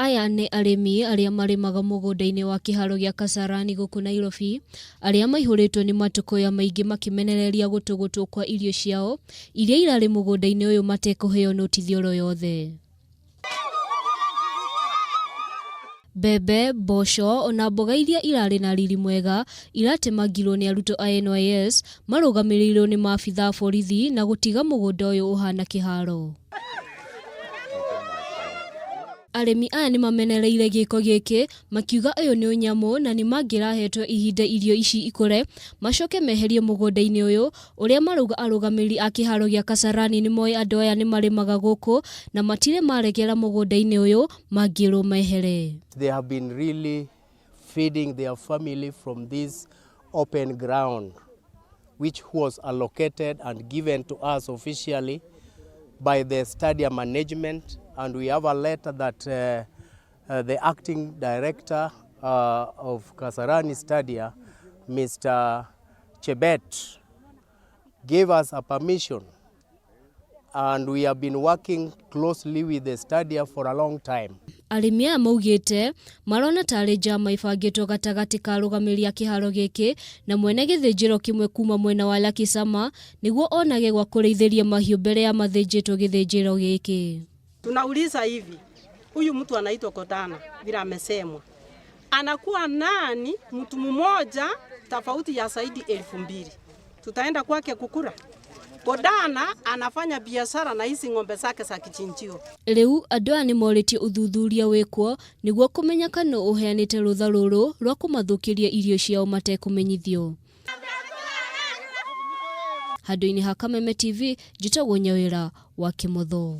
Aya nĩ arĩmi arĩa marĩmaga mũgũnda-inĩ wa kĩharo gĩa Kasarani gũkũ Nairobi, arĩa maihũrĩtwo nĩ matũkũya maingĩ makĩmenereria gũtũgũtwo kwa irio ciao iria irarĩ mũgũnda-inĩ ũyũ matekũheo notithi oro yothe. Mbembe, mboco ona mboga iria irarĩ na riri mwega iratemangirwo nĩ arutwo a NYS marũgamĩrĩirwo nĩ maabitha a borithi na gũtiga mũgũnda ũyũ ũhana kĩharo. Arĩmi aya nĩ mamenereire gĩko gĩkĩ makiuga ũyũ nĩ ũnyamũ na nĩ mangĩrahetwo ihinda irio ici ikũre macoke meherio mũgũnda-inĩ ũyũ ũrĩa marauga arũgamĩrĩri a kĩharo gĩa Kasarani nĩ moĩ andũ aya nĩ marĩmaga gũkũ na matirĩ maregera mũgũnda-inĩ ũyũ mangĩrwo mehere. They have been really feeding their family from this open ground which was allocated and given to us officially by the stadium management and we have a letter that the acting director of Kasarani Stadia, Mr. Chebet, gave us a permission and we have been working closely with the stadia for a long time. Arĩmi aya maugĩte marona tarĩ njama ibangĩtwo gatagatĩ ka arũgamĩrĩri a kĩharo gĩkĩ na mwene gĩthĩnjĩro kĩmwe kuma mwena wa Lakisama nĩguo onage gwa kũrĩithĩria mahiũ mbere ya mathĩnjĩtwo gĩthĩnjĩro gĩkĩ. Tunauliza hivi, huyu mtu anaitwa Godana vile amesemwa, anakuwa nani? Mtu mmoja tofauti ya zaidi 2000 tutaenda kwake kukura? Godana anafanya biashara na hizi ng'ombe zake za kichinjio. Rĩu andũ aya nĩ morĩtie ũthuthuria wĩkwo nĩguo kũmenya kana ũheanĩte rũtha rũrũ rwa kũmathũkĩria irio ciao matekũmenyithio. Handũ-inĩ ha Kameme TV, njĩtagwo Nyawĩra wa Kĩmotho.